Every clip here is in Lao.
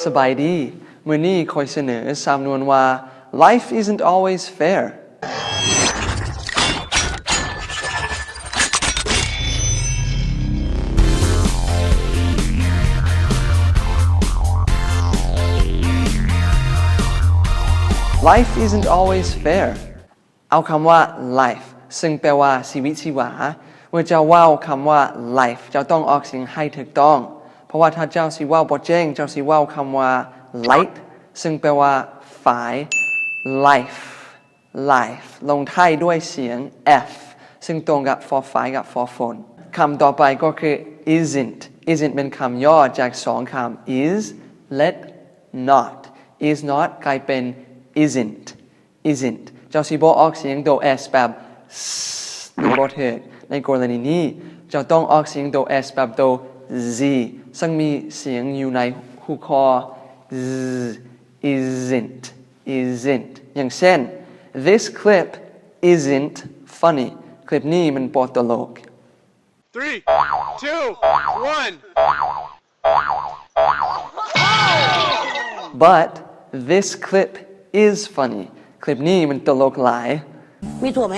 ສະບາຍດີ. ມື້ນີ້ຂ້ອຍສະເໜີສຳນວນວ່າ Life isn't always fair. Life isn't always fair. ເອົາຄຳວ່າ life ເຊິ່ງແປວ່າຊີວິດຊີວາ. ເມື່ອເຈົ້າເວົ້າຄຳວ່າ life ເຈົ້າຕ້ອງອອກສຽງໃຫ້ຖືກຕ້ອງ, ເພາະວ່າຖ້າເຈົ້າຊິເວົ້າບໍ່ເກັ່ງ ເຈົ້າຊິເວົ້າຄຳວ່າ light ເຊິ່ງແປວ່າຝາຍ. Life, life ລົງທ້າຍດ້ວຍສຽງ f ເຊິ່ງຕົງກັບ fo ຝາຍກັບ fo ຝົນ. ຄຳຕໍ່ໄປກໍຄື isn't. Isn't ເປັນຄຳຫຍໍ້ຈາກສອງຄຳ is ແລະ not. Is not ກາຍເປັນ isn't. Isn't. ເຈົ້າຊິບໍ່ອອກສຽງໂຕ s ແບບ s ມັນບໍ່ຖືກ. ໃນກໍລະນີນີ້ ເຈົ້າຕ້ອງອອກສຽງໂຕ s ແບບໂຕ z ເຊິ່ງມີສຽງຢູ່ໃນຫົວຂໍ້ z, isn't, isn't. ຢ່າງເຊັ່ນ This clip isn't funny. ຄລິບນີ້ມັນບໍ່ຕະຫຼົກ. Three, two, one. But this clip is funny. ຄລິບນີ້ມັນຕະຫຼົກຫຼາຍ. ມີถั่ວไหม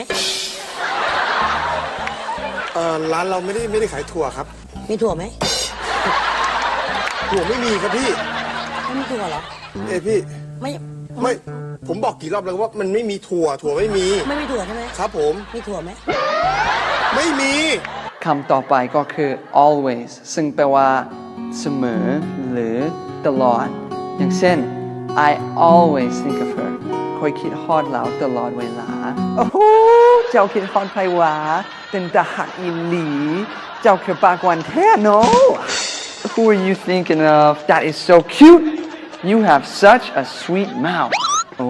เอ่อร้านเราไม่ได้ไม่ได้ขายถั่วครับ มีถั่วไหม ถั่วไม่มีครับพี่ ไม่มีถั่วเหรอ เอยพี่ ไม่ ไม่ผมบอกกี่รอบแล้วว่ามันไม่มีถั่ว ถั่วไม่มี ไม่มีถั่วใช่ไหม ครับผม มีถั่วไหม ไม่มี ຄຳຕໍ່ໄປກໍຄື always ເຊິ່ງແປວ່າສະເໝີ ຫຼື ຕະຫຼອດ. ຢ່າງເຊັ່ນ I always think of her. ຂ້ອຍຄິດຮອດລາວຕະຫຼອດເວລາ. ໂອ້ໂຫ ເຈົ້າຄິດຮອດໃຜຫວາ? ເປັນຕາຮັກອີ່ຫຼີ. ເຈົ້າຄືປາກຫວານແທ້ເນາະ. Who are you thinking of? That is so cute. You have such a sweet mouth. ໂອ້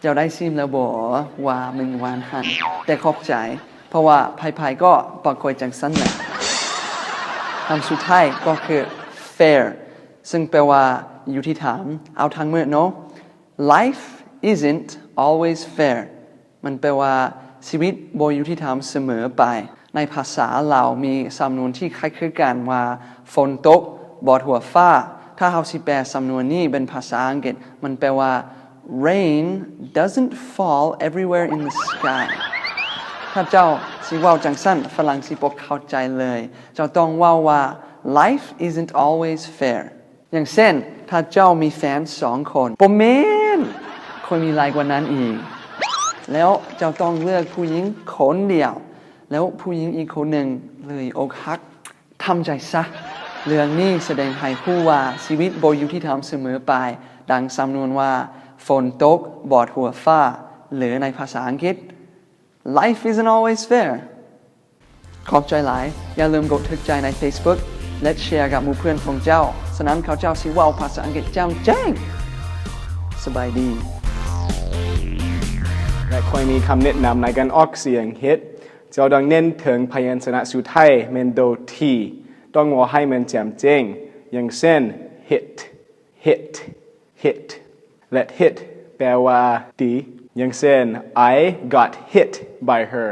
ເຈົ້າໄດ້ຊີມແລ້ວບໍວ່າມັນຫວານຫັ້ນ? ແຕ່ຂອບໃຈ ເພາະວ່າໃຜໆກໍປາກຂ້ອຍຈັ່ງຊັ້ນແຫຼະ. ຄຳສຸດທ້າຍກໍຄື fair ເຊິ່ງແປວ່າຍຸຕິທຳ. ເອົາທັງໝົດເນາະ. Life isn't always fair. ມັນແປວ່າຊີວິດບໍ່ຍຸຕິທຳສະເໝີໄປ. ໃນພາສາລາວມີສຳນວນທີ່ຄ້າຍຄືກັນວ່າ ຝົນຕົກບອດຫົວຟ້າ. ຖ້າເຮົາຊິແປສຳນວນນີ້ເປັນພາສາອັງກິດ ມັນແປວ່າ Rain doesn't fall everywhere in the sky. ຖ້າເຈົ້າຊິເວົ້າຈັ່ງຊັ້ນ ຝຣັ່ງຊິບໍ່ເຂົ້າໃຈເລີຍ. ເຈົ້າຕ້ອງເວົ້າວ່າ Life isn't always fair. ຢ່າງເຊັ່ນ ຖ້າເຈົ້າມີແຟນສອງຄົນ. ບໍ່ແມ່ນ! ຂ້ອຍມີຫຼາຍກວ່ານັ້ນອີກ. ແລ້ວເຈົ້າຕ້ອງເລືອກຜູ້ຍິງຄົນດຽວ ແລ້ວຜູ້ຍິງອີກຄົນໜຶ່ງເລີຍອົກຫັກ. ທຳໃຈຊະ. ເລື່ອງນີ້ສະແດງໃຫ້ຮູ້ວ່າຊີວິດບໍ່ຍຸຕິທຳສະເໝີໄປ, ດັ່ງສຳນວນວ່າ ຝົນຕົກບອດຫົວຟ້າ ຫຼື ໃນພາສາອັງກິດ Life isn't always fair. ຂອບໃຈຫຼາຍ. ຢ່າລືມກົດຖືກໃຈໃນ Facebook ແລະ ແຊກັບໝູ່ເພື່ອນຂອງເຈົ້າ. ສະນັ້ນເຂົາເຈົ້າຊິເວົ້າພາສາອັງກິດແຈ່ມແຈ້ງ. ສະບາຍດີ. ແລະ ຂ້ອຍມີຄຳແນະນຳໃນການອອກສຽງ hit. ເຈົ້າຕ້ອງເນັ້ນເຖິງພະຍັນຊະນະສຸດທ້າຍແມ່ນໂຕ t. ຕ້ອງເວົ້າໃຫ້ມັນແຈ່ມແຈ້ງ. ຢ່າງເຊັ່ນ hit, hit, hit. ແລະ hit ແປວ່າຕີ. ຢ່າງເຊັ່ນ I got hit by her.